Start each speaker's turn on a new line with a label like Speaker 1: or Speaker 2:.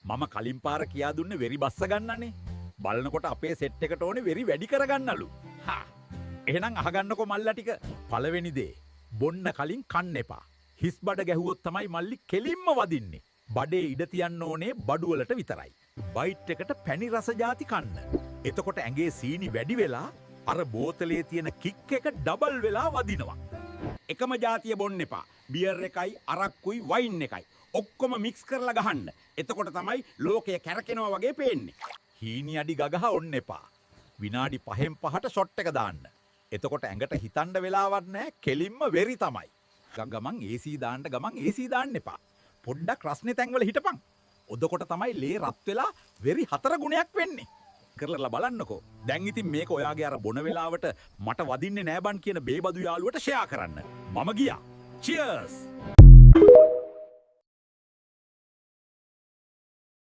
Speaker 1: මම කලින් පාර කියා දුන්නේ වෙරි බස්ස ගන්නනේ. බලනකොට අපේ සෙට් එකට ඕනේ වෙරි වැඩි කරගන්නලු. හා. එහෙනම් අහගන්නකෝ මල්ලා ටික. පළවෙනි දේ, බොන්න කලින් කන්න එපා. හිස් බඩ ගැහුවොත් තමයි මල්ලි කෙලින්ම වදින්නේ. බඩේ ඉඩ තියන්න ඕනේ බඩු වලට විතරයි. බයිට් එකට පැණි රස ජාති කන්න. එතකොට ඇඟේ සීනි වැඩි වෙලා අර බෝතලේ තියෙන කික් එක ඩබල් වෙලා වදිනවා. එකම ජාතිය බොන්න එපා. බියර් එකයි අරක්කුයි වයින් එකයි ඔක්කොම මික්ස් කරලා ගහන්න. එතකොට තමයි ලෝකය කැරකෙනවා වගේ පේන්නේ. හීනි අඩි ගගහ ඔන්න එපා. විනාඩි 5න් 5ට ෂොට් එක දාන්න. එතකොට ඇඟට හිතන්න වෙලාවක් නැහැ, කෙලින්ම වෙරි තමයි. ගමන් AC දාන්න ගමන් AC දාන්න එපා. පොඩ්ඩක් රස්නේ තැන්වල හිටපන්. ඔදකොට තමයි ලේ රත් වෙලා වෙරි 4 ගුණයක් වෙන්නේ. කරලා බලන්නකෝ. දැන් ඉතින් මේක ඔයාගේ අර බොන වෙලාවට මට වදින්නේ නෑ බන් කියන බේබදු යාළුවට ෂෙයා කරන්න. මම ගියා. චියර්ස්!